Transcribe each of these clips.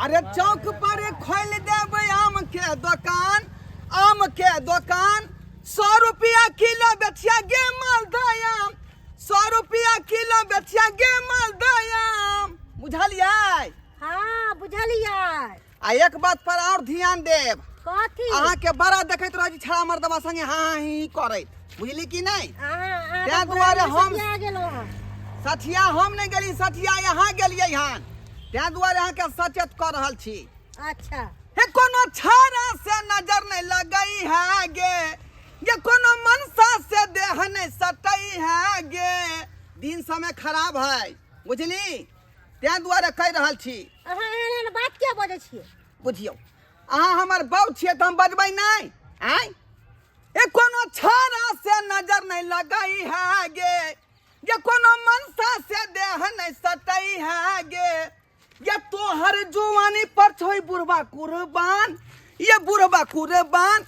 अरे चौक पर खोल देबै आम के दोकान, आम के दोकान। 100 रुपया किलो बेचिया गे मालदह आम, 100 रुपया किलो बेचिया गे मालदह आम। बुझलियै? हाँ बुझलियै। आ एक बात पर और ध्यान देब। कथी? अहाँ के बड़ा देखैत रहै छी छड़ा मर्दबा संगे हाँ हाँ ही ही करैत, बुझली कि नहि? अहाँ ताहि दुआरे हम सठिया गेलहुँ हँ। सठिया हम नहि गेली, सठिया यहाँ गेलियै हन, ताहि दुआरे अहाँके सचेत कऽ रहल छी। अच्छा। हे कोनो छाड़ा से नजर नहीं लगई है गे, ये कोनो मनसा से देह नहीं सटई है गे। दिन समय खराब है बुझली, ताहि दुआरे कहि रहल छी। अहाँ एहन एहन बात किया बजै छियै? बुझियौ अहाँ हमर बहू छियै तऽ हम बजबै नहि? आँय, ए कोनो छाड़ा से नजर नहीं लगई है गे, ये कोनो मनसा से देह नहीं सटई है गे। ये तोहर जुआनी पर छोई बुढ़बा कुर्बान, ये बुढ़बा कुर्बान।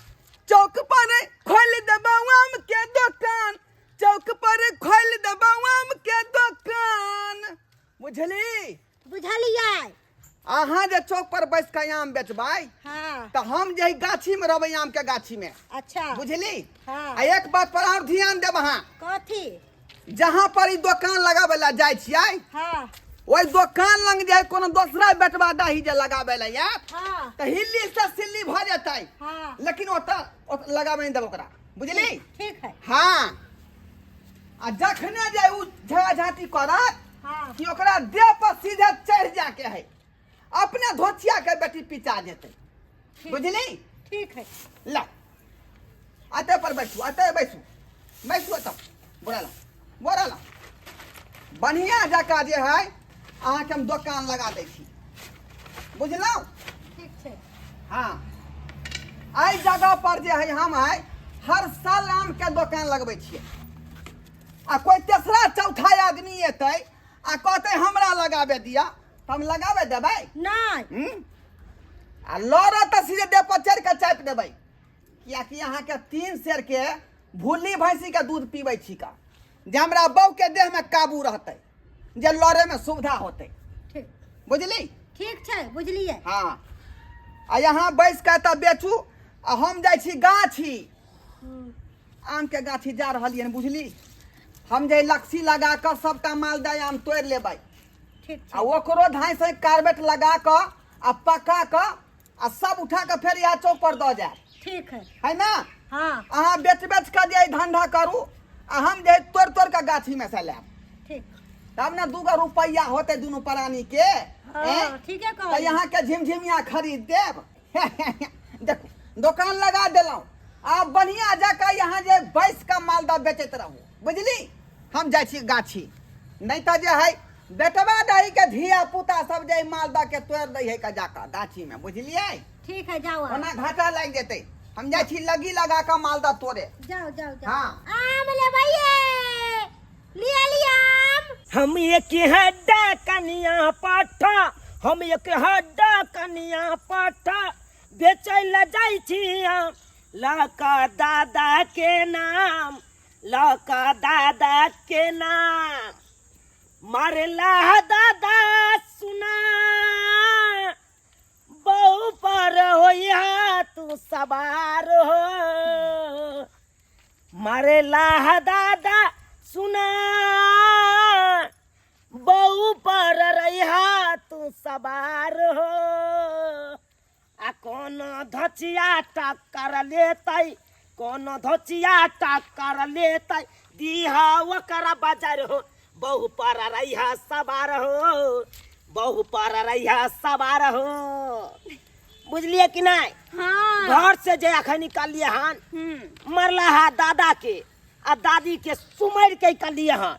चौक पर खोल देबौ आम के दोकान, चौक पर खोल देबौ आम के दोकान। बुझली? बुझलियै। अहाँ जे चौक पर बैस के आम बेचबै, हाँ, तऽ हम जे गाछी में रहबै, आम के गाछी में। अच्छा। बुझली? हाँ। आ एक बात पर और ध्यान देब अहाँ। कथी? जहाँ पर ई दोकान लगाबै ला जाइ छियै, हाँ, ओहि दोकान लग जाय कोनो दोसरा बेटवा दही जे लगाबै ला यार, हाँ, तऽ हिल्ली से सिल्ली भऽ जेतै, हाँ, लेकिन ओतऽ लगाबै नहि देब ओकरा, बुझली? ठीक है। हाँ, आ जखने जे उ झगड़ा झाँटी करत, हाँ, कि ओकरा देह पर सीधे चढ़ जाके है, अपने धोतिया के बेटी पिचा जेतै, बुझली? ठीक है। ला अते पर बैठू, अते बैठू, बैठू एतऽ। बोरा ला, बोरा ला। बढ़िया जकाँ जे है अहाँके हम दोकान लगा दै छी, बुझलहुँ? ठीक छै। हाँ, एहि जगह पर जे है हम है हर साल आम के दोकान लगबै छियै, आ कोई तेसरा चौथा आदमी एतै आ कहतै हमरा लगाबे दिया, तऽ हम लगाबे देबै? नहि। हम्म? आ लड़त तऽ सीधे देह पर चढ़ि कऽ चापि देबै, कियाकि अहाँके 3 सेर के भुल्ली भैंसी के दूध पीबै छी का, जे हमरा बहू के देह में काबू रहतै, जे लड़े में सुविधा होतै। ठीक। बुझली? ठीक छै, बुझलियै। हाँ, आ यहाँ बैस कऽ तऽ बेचू, आ हम जाइ छी गाछी, आम के गाछी जा रहलियै हन, बुझली? हम जे लक्सी लगा कऽ सबटा मालदह आम तोड़ि लेबै। ठीक आ छै। ओकरो धाँइ से कार्बेट लगा कऽ आ पका कऽ आ सब उठा कऽ फेर इएह चौक पर दऽ जायब। ठीक है। है ना? हाँ। अहाँ बेच बेच कऽ जे धंधा करू, आ हम जे तोड़ि तोड़ि कऽ गाछी में से लायब। ठीक। तब ने 2 गो रुपैआ होतै दुनू प्राणी के। हाँ, एँ? ठीके तऽ कहलियै। यहाँ के झिमझिमिया खरीद देब। देखू दोकान लगा देलहुँ, आब बढ़िया जकाँ यहाँ जे बैस कऽ मालदह बेचैत रहू, बुझली? हम जाइ छी गाछी, नहि तऽ जे है बेटवा दही के धिया पुता सब जे मालदह के तोड़ि दै है के जाकऽ गाछी में, बुझलियै? ठीक है, जाओ अहाँ। ओना घाटा लागि जेतै। हम जाइ छी लग्गी लगा कऽ मालदह तोड़े। जाओ जाओ जाओ। हाँ। आम लेबै ये, लिया लिया आम। हम एक हड्डा कनिया पाठा, हम एक हड्डा कनिया पाठा बेचै लए जाइ छी आम, लऽ कऽ दादा के नाम, लऽ कऽ दादा के नाम। मारला दादा सुना बहु पर होइहा तू सवार हो, मारेला दादा सुना बहु पर रहिहा तू सवार हो। आ कोनो धचिया टक्कर लेतै, कोनो धचिया टक्कर लेतै, दीहा ओकरा बाजार हो, बहु पर रहिहा सवार हो, बहु पर रहिहा सवार हो। बुझलिए कि नहीं? हाँ। घर से जे अखन निकालिए हन, मरला हा दादा के आ दादी के सुमर के निकालिए हन,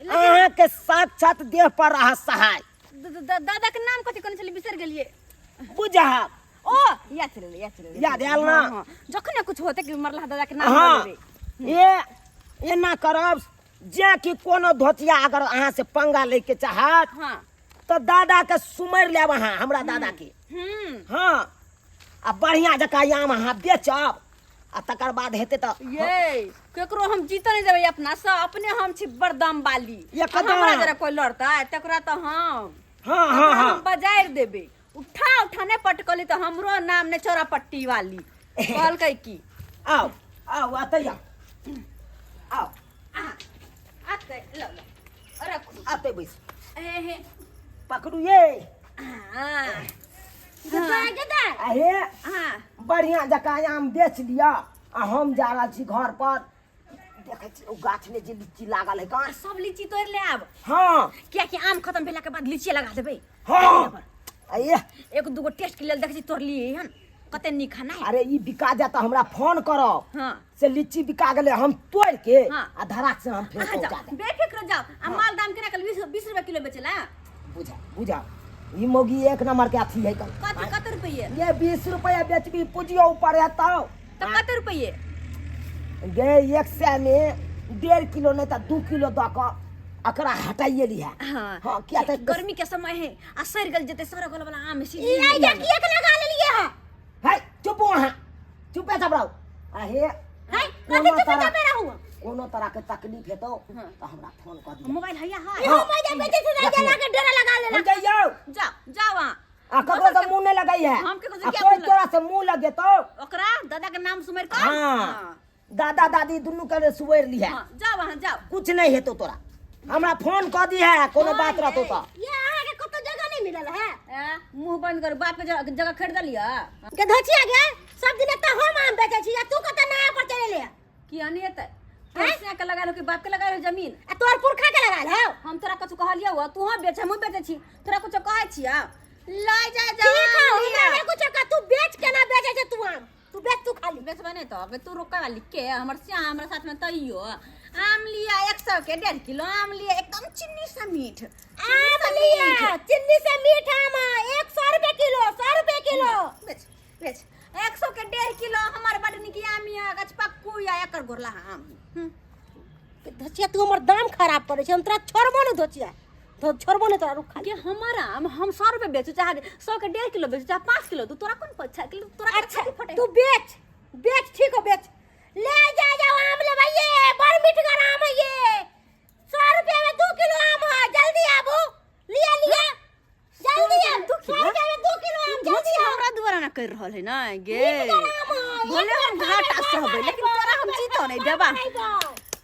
अहाँ के साक्षात देह पर रहा सहाय। दादा के नाम कथी कहने छलियै, बिसरि गेलियै। बुझा ओ याद चलि एलै, याद चलि एलै। याद आयल ना? हाँ, हाँ। जखने कुछ होते कि मरला दादा के नाम हाँ। लऽ लेबै। ये एना करब जे कि कोनो धोतिया अगर अहाँ से पंगा लैके चाहत, हाँ, तो दादा के सुमर लेब अहाँ, हमरा दादा के। हाँ, आ बढ़िया जकाँ आम अहाँ बेचब, आ तकर बाद हेतै तऽ ये केकरो हम जीत नहीं देबै अपना से, अपने हम छी बड़ दम बाली। एकदम। हमरा जरा कोई लड़तै तकरा तऽ हम हाँ, हाँ, तकरा हाँ। हम बजारि देबै। उठा उठा नहि पटकली तऽ हमरो नाम नहि चौरा पट्टी वाली कहलकै की। आओ आओ, आते आओ आओ। आते लो लो रखू। आते बैस। हे हे। पकड़ू ये। हाँ। गदा। अहे। हाँ। बढ़िया जकाँ आम बेच लिअ आ हम जा रहल छी घर पर, देखै छी ओ गाछ में जे लीची लागल है कहाँ। सब लीची तोड़ ले आब। हाँ। कियाकि आम खत्म भेला के बाद लीची लगा देबै। हाँ, अये। एक दूगो टेस्ट के लेल देखै छी तोड़लियै हन कते नीक खाना है। अरे ई बिका जाता हमरा फोन करब। हाँ। से लीची बिका गेलै, हम तोड़ के हाँ। आ धराक से हम फेर अहाँ पहुंचा जाओ देब। बेफिक्र जाओ। आ माल दाम केना कल 20 रुपया किलो बेचला। बुझा बुझा, ई मौगी एक नंबर के अथी है कल। कते कते रुपये? ये 20 रुपया बेचबी पूजियो ऊपर एतौ। तो कते रुपये? गे 100 में 1.5 किलो नहीं तो 2 किलो दऽ कऽ एकरा हटाइए लिहा। हाँ। हाँ, किया तऽ गर्मी के समय है आ सड़ गल जेते, सड़ गल वाला आम है। ई आइडिया किया के लगा लेलिए है? है चुप अहाँ, चुपे चाप रहू। आहे। है कोनो कथी चुपे तरह चापे रहू? कोनो तरह के तकलीफ हेतौ हाँ। तऽ हमरा फोन कऽ दिअ। मोबाइल हैया है। इहो मैया बेचे से रख ले। लगा के डेरा लगा लेला। हम जइयौ। जाओ जाओ वहाँ। आ ककरो से मुंह नहीं लगाई है। हम केकरो से आ क्या कोई मुंह तोरा से मुंह लगेतौ ओकरा दादा के नाम सुमेर कर। हाँ। दादा दादी दुनू के सुवेर ली है। हाँ, जाओ वहाँ जाओ। कुछ नहीं हेतौ तोरा, हमरा फोन कऽ दी है कोनो बात रहतौ तऽ। ये अहाँ के कतौ जगह नहीं मिलल है? आ, मुंह बंद कर, बाप के जगह खरीद लिया। के धचिया गे, सब दिन त हम आम बेचै छी आ तू कत नया पर चले ले। किया नहीं हेतै? पैसा के लगा लो कि बाप के लगा लो जमीन? आ तोर पुरखा के लगा लो। हम तोरा कुछ कहलियौ हौ, तू बेच हमहूँ बेचै छी, तोरा कुछ कहै छियौ? लय जा ठीक है, जवान हमरा नहीं कुछ कह, तू बेच केना बेचै छै तू आम? तू बेच तू खाली। बेचबे नहीं तो अबे तू रोके वाली के हमर सिया हमरा साथ में तैयो आम लिया 100 के 1.5 किलो आम लिया, एकदम चीनी से मीठ आम लिया, चीनी से मीठ आम है, 100 रुपए किलो, 100 रुपए किलो। बेच बेच 100 के 1.5 किलो हमर बड नीक आम या गछपक्कू या एकर गोरला आम। धचिया तू हमर दाम खराब करे छै, हम तोरा छोड़बो नहीं धचिया, तो छोड़बो नहीं तोरा, रुक खाली। के हमर आम हम 100 रुपए बेचू चाहे 100 के 1.5 किलो बेचू चाहे 5 किलो, तू तोरा कोन पैसा किलो तोरा अच्छा छाती फटे। तू बेच बेच, ठीक हो बेच, ले जा जाओ आम ले भैये, बड़ मीठगर आम है ये, 100 रुपए में 2 किलो आम है, जल्दी आबू, लिया लिया जल्दी आ, 100 रुपए में 2 किलो आम, जल्दी आ। हमरा द्वारा ना कर रहल है ना गे, मीठगर आम है, भले हम एक बार घाटा खाबै, सहबै लेकिन तोरा हम जीतो नहीं देबा। खाइबो।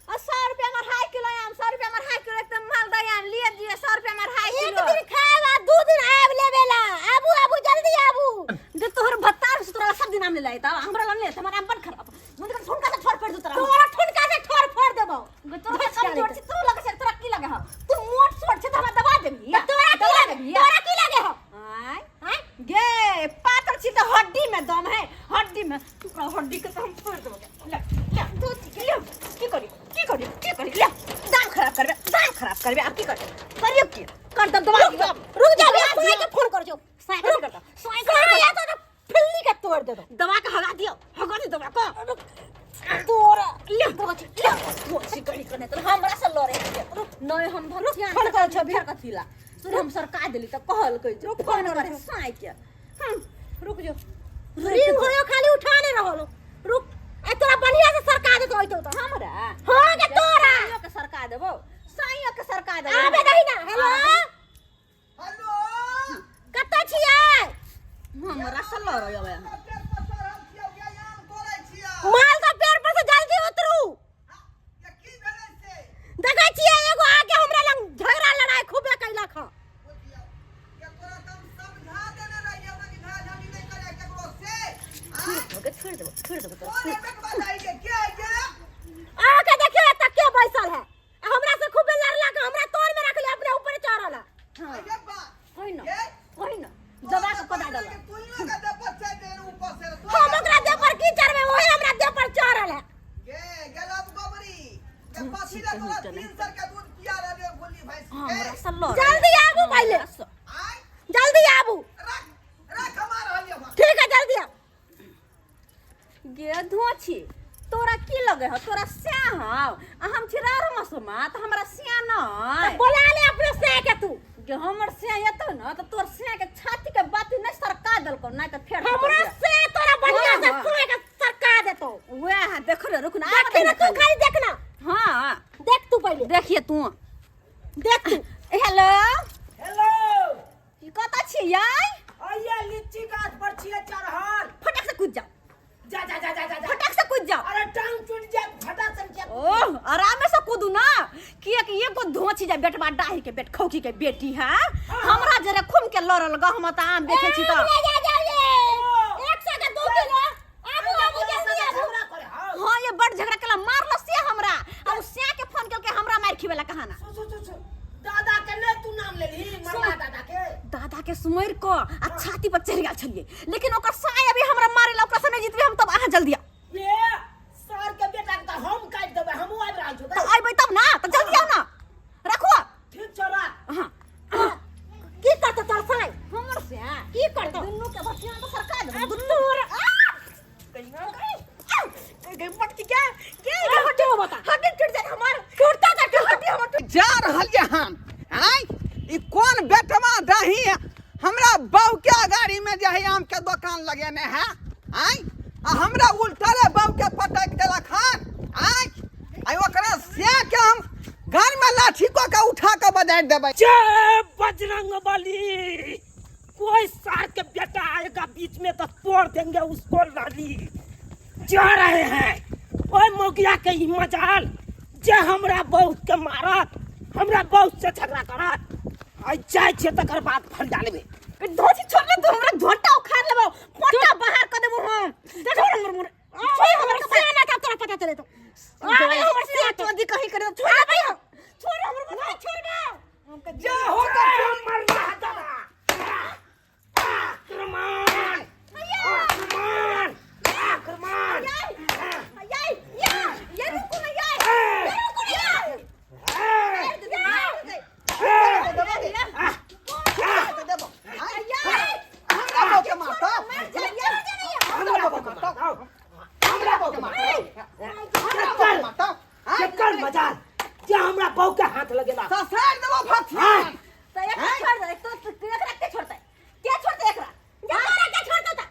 आ 100 रुपया में 2.5 किलो आम, 100 रुपया में 2.5 किलो एकदम मालदा आम लिए दिए, 100 रुपया में 2.5 एक किलो। दिन खाएब आ 2 दिन आएब लेबेला, आबू आबू जल्दी आबू। जे तोहर भत्तार से तोरा सब दिन आम ले लाए ता हमरा ला ले, हमर आम बड़ खराब, मुंह के ठुनका से ठोर फोड़ दू तोरा। तोरा ठुनका से ठोर फोड़ देबो। तोरा कमजोर छी तू लगे छै, तोरा की लगे हौ? तू मोट छोट छै त हमरा दबा देबही। त तोरा की दबा लगे? देबही। तोरा की लगे हौ? आय आय गे पातर छी त हड्डी में दम है, हड्डी में तोरा हड्डी के त हम फोड़ देबो। ले ले तू ले, की करी की करी की करी, ले दाम खराब करबे, दाम खराब करबे, आब की करबे करियो की कर दब दबा दियो। रुक जा, अभी साई के फोन कर जो, साई के कर दो, साई के साई आ तो फिल्ली के तोड़ दे दो, दबा के हगा दियो, हगा दियो दबा के तोरा ले ले वो सी गली कने तो हमरा से लड़े नहीं, हम धर फोन कर छो अभी। कथीला सुन, हम सरका देली त कहल कै जो रुक, फोन फोन करे कर। साई के। रुक जो, रिंग होयो खाली उठा नहीं रहल, रुक ए तोरा बढ़िया से सरका देतो ओइतो तो हमरा हां के तोरा साइयो के सरका देबो, साइयो के सरका देबो। आबे दही ना। हेलो हेलो कतऽ छियै? हमरा से लड़े अबे। पेड़ पर चढ़ल छियौ गे, आम तोड़ै छियौ। माल तो पेड़ पर से जल्दी उतरू। ये की भेलै से? देखै छियै एगो आके हमरा लग झगड़ा लड़ाई खूबे कैलक हँ। बुझियौ ये तोरा तऽ हम समझा देने रहियौ ने कि झगड़ा झांटी नहि करै केकरो से। आँय? के छोड़ देबो, छोड़ देबो तोरा। कोन एतेक बजाइ गे, के है गे? आके देखियो एतऽ के बैसल है, आ हमरा से खूबे लड़लक, हमरा तोर में रखले अपने ऊपर चढ़ल है। हां अरे बा कहि न गे? कहि न दबा के कदा डल। तू के देह पर चढ़ि गेल ऊपर से रे, हम ओकरा देह पर की चढ़बै, ओहे हमरा देह पर चढ़ल है। गे गेलब गोबरी के पछी रे, तोरा 3 सेर के दूध पिया रहलियौ गोली भैंस के। हमरा से लड़े। जल्दी आबू पहिले। हमरा से। आँय? जल्दी आबू। रख रख, हम आ रहलियौ हँ। ठीक है जल्दी आबू। गे धोछी तोरा की लगे हो? तोरा स्या हौ आ हम छी रारो मसमा त हमरा स्या तऽ न बोला ले अपने से के तू। गे हमर स्या एतौ न त तोर स्या के छाती के बाती नहीं सरका देलकौ नहीं त फेर हमरा से तोरा बढ़िया से हाँ, हाँ। सुए के सरका देतो। वएह देख रे, रुक ना। देखी ना तू, खाली देखना। हाँ। देख तू पहिले। देखिए तू। देख तू। हेलो। हेलो। की कतऽ छियै? आइए दू ना किया कि एगो धोची जा बेटवा डाही के बेट खौकी के बेटी है हमरा जरे खुम के लड़ल ग हम त आम बेचै छी त ले जा जाओ ये 100 के 2 किलो आबू आबू जल्दी आबू झगड़ा करे हाँ हाँ ये बड़ झगड़ा केला मारल से हमरा आ उ स्या के फोन केलके हमरा मार खिबेला कहाना सु सु सु सु दादा के नहीं तू नाम लेली मरला दादा के दादा के सुमर क आ छाती पर चढ़ गेल छलिए लेकिन ओकर साय अभी हमरा मारेला ओकरा से नहीं जीतबे हम तब अहाँ जल्दी आओ ये सर के बेटा के तो हम काट देबै हमहूँ आबि रहल छौ त अइबै तब ना त जल्दी आओ ना रखो ठीक छौ राख हाँ की करतो तोर साई हमर से की करतो दुन्नू के बचिया तो सरका दे दुन्नू गई मटकी क्या क्या हड्डी बता। हड्डी टूट जाए हमार टूटता जा हड्डी हमर टूट जा रहल ये हम आय ई कोन बेटवा दही हमरा बहू के गाड़ी में जे है आम के दुकान लगेने है आय आ हमरा उल्टले बहू के पटक देलक हन आय आय ओकरा से के हम घर में लाठी को के उठा के बजारि देबै। जय बजरंग बली कोई सार के बेटा आएगा बीच में तो तोड़ देंगे उसको लाली जा रहे हैं ओए मोगिया के ई मजाल जे हमरा बहुत के मारत हमरा बहुत से झगड़ा करत आई जाय छे तकर बाद फल डालबे धोती छोड़ ले तू हमरा झोंटा उखाड़ लेबो पोटा बाहर कर देबो हम छोड़ हमर मुर छोड़ हमर सियाना का तोरा पता चले तो आवे हमर सिया चोदी कहीं करे छोड़ भाई छोड़ हमर माथा छोड़ बे जा हो जय मरना है दादा आक्रमण आक्रमण आक्रमण याई या ये रुको ना याई ये रुको ना याई देबो हमरा बहू के मारता हमरा बहू के मारता हमरा बहू के मारता हमरा बहू के मारता केकर मजाल जे हमरा बहू के हाथ लगेला ससार देबो फथिया त एकरा छोड़ दे तो एकरा के छोड़ते के छोड़ते एकरा तोरा के छोड़तो ता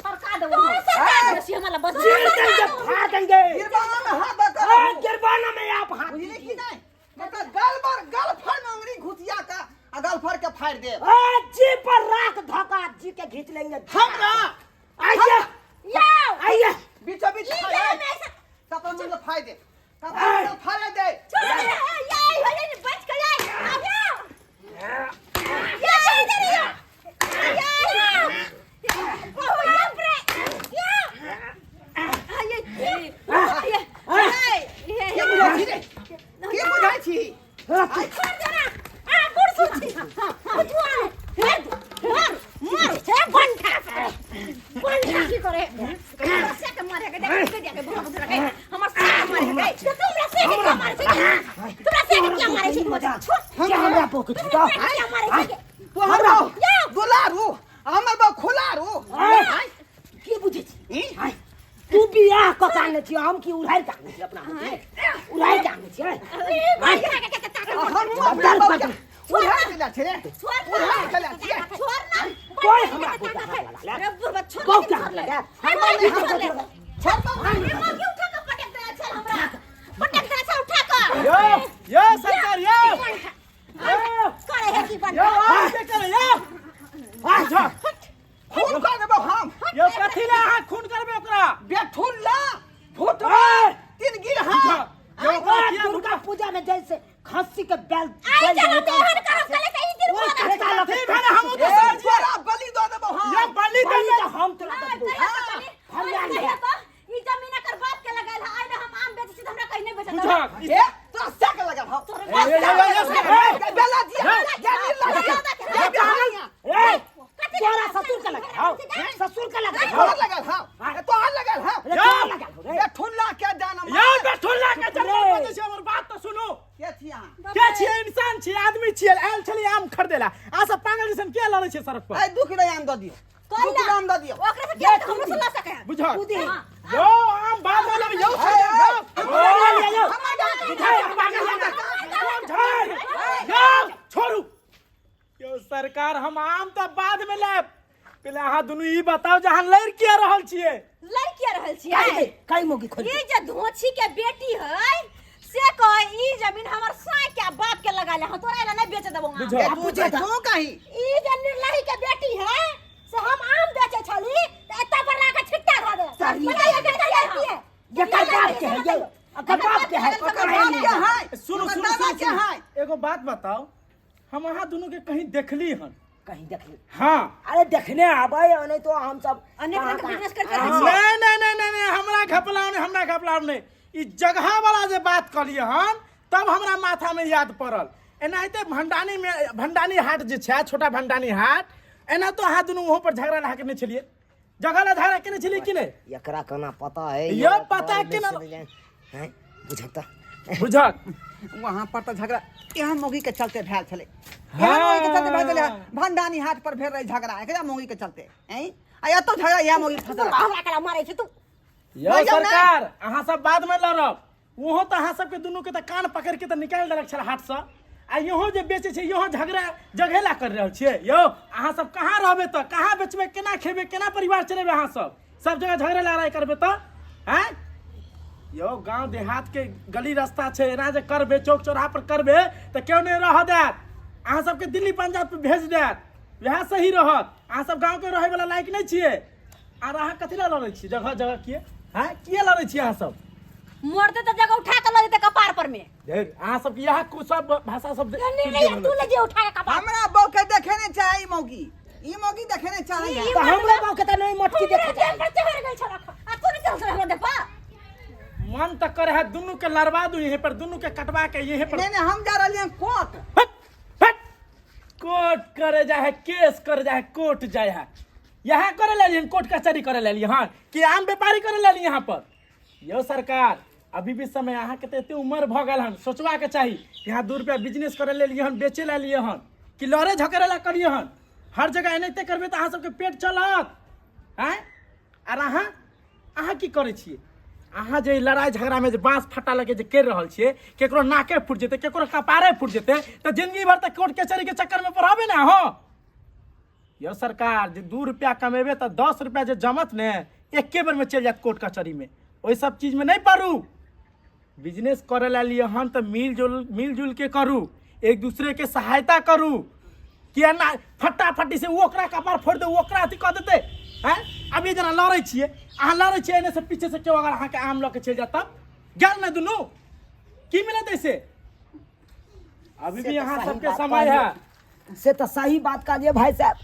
सरका देबो हम सरका दे हमरा बस चीर देंगे फाड़ देंगे गिरबाना में हाथ दऽ आ, कऽ गिरबाना में आप हाथ बुझली कि नहीं मतलब गल पर गल फर में उंगली घुसिया का आ गल फर के फाड़ दे आ, जी पर राख धोखा जी के खींच लेंगे हमरा आइए याओ आइए बीचो बीच ई फाड़ जा दे में ऐसा कपड़ा मुंह फाड़ दे कपड़ा मुंह फाड़ दे छोड़ दे याई हो जाए बच के याई आ या या इधर या या बाप रे या ये ये के बुझाइ छी रे के बुझाइ छी छोड़ दे ना आ बुढ़ सुची बुझुआ मार मार मार छे बंठा बंठा की करे से के मारे के देख के के बुढ़ा बुढ़ा के हमर से के मारे के तो तुमरा से के क्या मारे छे तुमरा से के क्या मारे छे जे हमरा बहू के छूटा क्या मारे छे तू हमरा दुलारू हमर बा खुलारू आय, की बुझै छी ई? आय, तू बियाह कऽ के आनने छी हम की उड़ाइ के आनने छी अपना हाथ में उड़ाइ के आनने छियै हम अपना बहू के उठा के ला छी रे उठा के ला छी छोड़ ना कोई हमरा बहू के हाथ लगा ले रे बुढ़ा छोड़ बहू के हाथ लगा छोड़ दो क्यों उठा के पटक दे चल हमरा पटक दे चल उठा के यो यो सरकार यो करे है की यो बंठा आम के करे यो आय, खून कर देबो हम यो कथी ले अहाँ खून करबे ओकरा बेठुल ला फुटवा तीन गिरहा यो ओकरा किया दुर्गा पूजा में जैसे खस्सी के बैल आई चलो तेहन करब कले से ई दिन ओए, बोला कत्ता लग- कथी भेलै हम ए, तो सर जी तोरा बलि दऽ देबो हम यो बलि बलि देबे तऽ हम तोरा देबो। हम ई जमीन एकर बाप के लगायल है आइ हम आम बेचै छी त हमरा कहीं नहीं बेचत बुझा ए तोरा से के लगल हौ ए, ए, ए, ए, ए, बेला दिया या नीला या बिहारिया ए, तोरा ससुर के लगल हौ ससुर के लगल हौ तोहर लगल हौ ए, तोहर लगल हौ अरे तोरा लगल हौ रे बेठुल्ला के जान यो बेठुल्ला के चल बजै छै हमर बात तऽ सुनू के छी अहाँ के छियै इंसान छियै आदमी छियै आयल छलियै आम खरीदे ला आ सब पागल जैसन के लड़ै छै सड़क पर ए 2 किलो आम दऽ दियौ 2 किलो आम दऽ दियौ ओकरा से के हमरो से ल सके है बुझल तू दे यो आम बाद में लेबै यो ले लिया, यो। यो छोड़ू यो सरकार हम आम तऽ बाद में लेब पहिले अहाँ दुनू ई बताउ जे अहाँ लड़ि किया रहल छियै लड़ किया रहल छियै कई कई मोगी खोल ई जे धोछी के बेटी है से कहे ई जमीन हमर साय के बाप के लगा ले हम तोरा एना नहीं बेच देबो आम। बुझल। ए, तू जे तू कहीं ई जे निर्लही के बेटी है से हम आम बेचै छली त एत्ता पर लाके छिट्टा धऽ दे सही। बताइए के के है ये कर बाप के है ये अगर बाप के है ओकर बाप के एगो बात बताओ, हम अहाँ दुनू के कहीं देखली हन? कहीं देखली? हाँ। अरे देखने आबै, नहीं तो हम सब अनेक रंग के बिजनेस करते रहै नहीं छियै। नहीं नहीं नहीं नहीं, हमरा घपलाव नहीं, हमरा घपलाव नहीं। ई जगह वाला जे बात कहलिए हन तब हमरा माथा में याद पड़ल। एनाहिते भंडानी में, भंडानी हाट जे छै, छोटा भंडानी हाट, एना तो अहाँ दुनू वहाँ पर झगड़ा लगा के नहीं छलिए? जगह ला झगड़ा केने छलिए कि नहीं? एकरा केना पता है? यो पता केना? हैं, बुझता। बुझक। वहाँ पर तऽ झगड़ा यहाँ मौगी के चलते भेल छलै, यहाँ मौगी के चलते भेल छलै। भंडानी हाट पर भेल रहे झगड़ा एकरा मौगी के चलते। हैं, आ एतौ झगड़ा इएह मौगी फसल। हमरा कला मारै छै तू। यो भैया, सरकार, अहाँ सब बाद में लड़ब। ओहो तऽ अहाँ सबके दुनू के तऽ कान पकड़ के तऽ निकालि देलक छल हाट से, आ इहो जे बेचै छै इहो झगड़ा जगहेला कर रहल छियै। यौ अहाँ सब कहाँ रहबै तऽ कहाँ बेचबै, केना खेबै, केना परिवार चलेबै? अहाँ सब सब जगह झगड़ा लड़ाइ करबै तऽ आँय? यौ गाँव देहात के गली रास्ता छै, एना जे करबै, चौक चौराहा पर करबै तऽ केओ नहि रहऽ देत। अहाँ सबके दिल्ली पंजाब पर भेज देत, वएह सही रहत। अहाँ सब गाँव के रहै वाला लायक नहि छियै। आर अहाँ कथी लए लड़ै छियै जगह जगह? किए आँय, किए लड़ै छियै अहाँ सब? मरते तऽ जगह उठा के लऽ जेतै कपार पर में। धैर, अहाँ सबके इएह कुछ सब भाषा सब नहीं नहीं, तू ले जे उठा के कपार। हमरा बहू के देखे नहीं चाहे ई मौगी, ई मौगी देखे नहीं चाहे। तऽ हमरा बाप के तऽ नहीं मटकी देखे हमरा चाही। देह पर चढ़ गेल छल आ तू नहीं चल हमरा देखबा। मन तऽ करे है दुनू के लड़वा दू यहीं पर, दुनू के कटवा के यहीं पर। नहीं नहीं, हम जा रहलियै हन कोर्ट। हट, हट। कोर्ट करे जाए है, केस करे जाए है, कोर्ट जाए है। यहाँ करे ले लियन, कोर्ट कचहरी करे ले लियन, हाँ कि आम व्यापारी करे ले लियन यहाँ पर। यो सरकार, अभी भी समय अहाँ के तऽ एते उम्र भऽ गेल हन, सोचबा के चाही। यहाँ 2 रुपया बिजनेस करे ले लियन, बेचे ले लियन हन कि लड़े झगड़े ला करिए हन? हर जगह एनाहिते करबै तऽ अहाँ सबके पेट चलत? आँय, आर अहाँ अहाँ की करै छियै? अहाँ जे ई लड़ाइ झगड़ामे जे बाँस फटा लगे जे करि रहल छियै, केकरो नाके फुटि जेतै, केकरो कपारे फुटि जेतै, तऽ जिंदगी भर तऽ कोर्ट कचहरीके चक्करमे पढ़बै ने अहाँ। यौ सरकार, जे 2 रुपया कमेबै तऽ 10 रुपया जे जमत ने, एके बेरमे चलि जायत कोर्ट कचहरीमे। ओहि सब चीजमे नहि पड़ू। बिजनेस करे ला लिए हन तऽ मिलजुल के करू, एक दूसरे के सहायता करू। किया ना फटाफटी से ओ ओकरा कपार फोड़ि दे, ओ ओकरा अथी कऽ देतै। आँय, अभी जेना लड़ै छियै अहाँ, लड़ै छियै, एने से पीछे से केओ अगर अहाँके आम लऽ के चलि जायत तब गेल ने दुनू, की मिलत ऐसे? अभी से भी तऽ अहाँ सही सबके बात समय है। कहलियै। से तऽ सही बात कहलियै भाई साहब।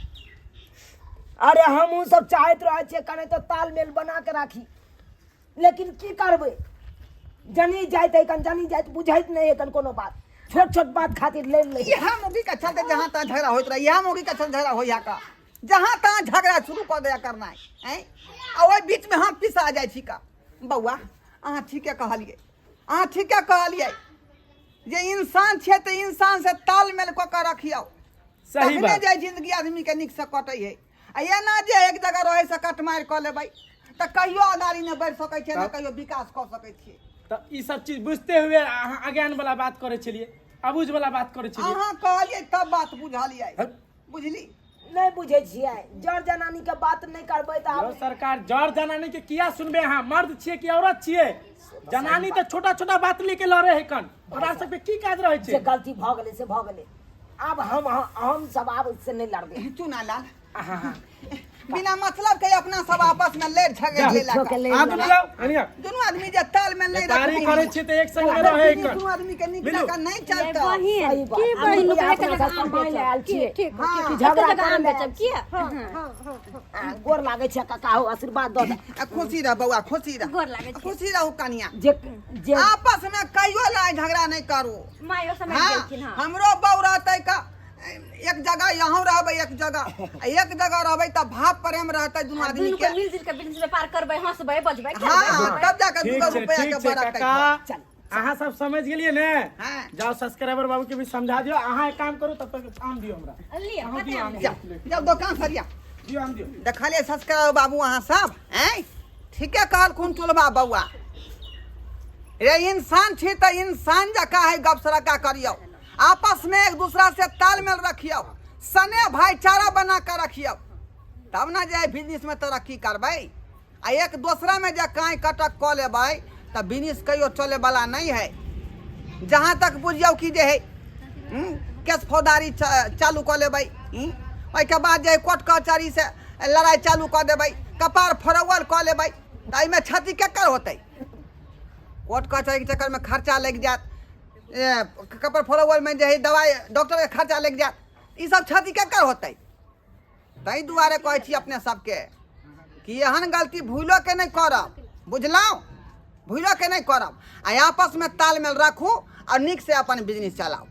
अरे हमहूँ सब चाहैत रहै छियै कने तऽ तालमेल बना के राखी, लेकिन की करबै, जनी जाइत है कन जनी जाइत बुझैत नहि है कन कोनो बात, छोट छोट बात खातिर लड़ि लै। इएह मौगी के चलते जहाँ तहाँ झगड़ा होइत रहे, इएह मौगी के चलते झगड़ा होइया का, जहाँ तहाँ झगड़ा शुरू कऽ दैया करनाइ। आँय, आ ओहि बीचमे हम पिसा जाइ छी का। बौआ, अहाँ ठीके कहलियै, अहाँ ठीके कहलियै जे इंसान छियै तऽ इंसान से तालमेल कऽ के रखियौ, सही तखने बात। जे जिंदगी आदमी के नीक से कटै है। आ एना जे एक जगह रहै से कटमारि कऽ लेबै तऽ कहियो अगाड़ी नहि बढ़ि सकै छियै, ने कहियो विकास कऽ सकै छियै। तऽ ई सब चीज बुझते हुए अहाँ अज्ञान वाला बात करै छलियै, अबूझ वाला बात करै छलियै। अहाँ कहलियै तब बात बुझलियै। हट। बुझली? नहि बुझै छियै, जर जनानी के बात नहि करबै तऽ यौ सरकार, जर जनानी के किया सुनबै अहाँ? मर्द छियै कि औरत छियै? जनानी तऽ छोटा छोटा बात लेके लड़े है कन, ओकरा सबके की काज रहै जे छै? गलती भऽ गेलै से भऽ गेलै, आब हम सब आब से नहि लड़बै। चुना लाल, बिना मतलब के अपना सब आपस में लड़ झगड़ लेला। झूठो के लड़ि अहाँ दुनू जाउ, अनिया। दुनू आदमी जे तालमेल नहीं व्यापारी रखबी करै छियै तऽ एक संग मे रहै कन। दुनू आदमी के नीक मिलू। जकाँ नहीं चलतौ। बहिन सही बात। की आ बहिन दुनू एक अपना जगह सब आम कमाइ लए आयल बेचब छियै। की ठीक हाँ। ठीक, झगड़ा एक जगह करै आम लए बेचब किया? आ, गोर लागै छै काका हो, आशीर्वाद दऽ दे। आ खुशी रह बौआ, खुशी रह। गोर लागै छी। खुशी रहू कनिया। जे जे आपस में कहियो लड़ाई झगड़ा नहीं करू। मायो समझ हाँ, गेलखिन। हाँ, हमरो बहू रहतै का एक जगह, यहाँ रहबै एक जगह, आ एक जगह रहबै तऽ भाव प्रेम रहतै दुनू आदमी दुनू के। के मिल जुल के बिजनेस व्यापार करबै, हंसबै बजबै खेलबै हाँ, पीबै। तब जाके ठीक दूगो छै, रुपया ठीक के छै बरकत। काका, चल। अहाँ सब समझ गेलियै ने? हाँ। जाओ, सब्सक्राइबर बाबू के भी समझा दियौ। अहाँ एक काम करू, तब तक आम दियौ हमरा। लिअ, अहाँ कते दियौ आम आम। जाओ जाओ दोकान सरिया। दियौ आम दियौ। देखलियै सब्सक्राइबर बाबू अहाँ सब? आँय, ठीके कहलखुन टोलबा बौआ रे, इंसान छी तऽ इंसान जकाँ है गप सड़का करियौ, आपस में एक दूसरा से तालमेल रखियौ, सने भाईचारा बना के रखियौ, तब ना जे बिजनेस में तरक्की करबै। आ एक दोसरा में जे काँय कटक कऽ लेबै तऽ बिजनेस कहियो चले वाला नहीं है। जहाँ तक बुझियौ कि जे है केस फौजदारी चालू कऽ लेबै, ओहिके बाद जे कोर्ट कचहरी से लड़ाइ चालू कऽ देबै, कपार फोड़ौअल कऽ लेबै, तऽ एहिमे क्षति केकर होतै? कोर्ट कचहरीके चक्करमे खर्चा लागि जायत। कपड़ फॉलोअरमे जे हइ दवाइ डॉक्टरके खर्चा लागि जायत। ई सब क्षति केकर होतै? ताहि दुआरे कहै छी अपने सबके कि एहन गलती भूलो के नहि करब, बुझलहुँ? भूलो के नहि करब आ आपसमे तालमेल राखू आ नीकसँ अपन बिजनेस चलाउ।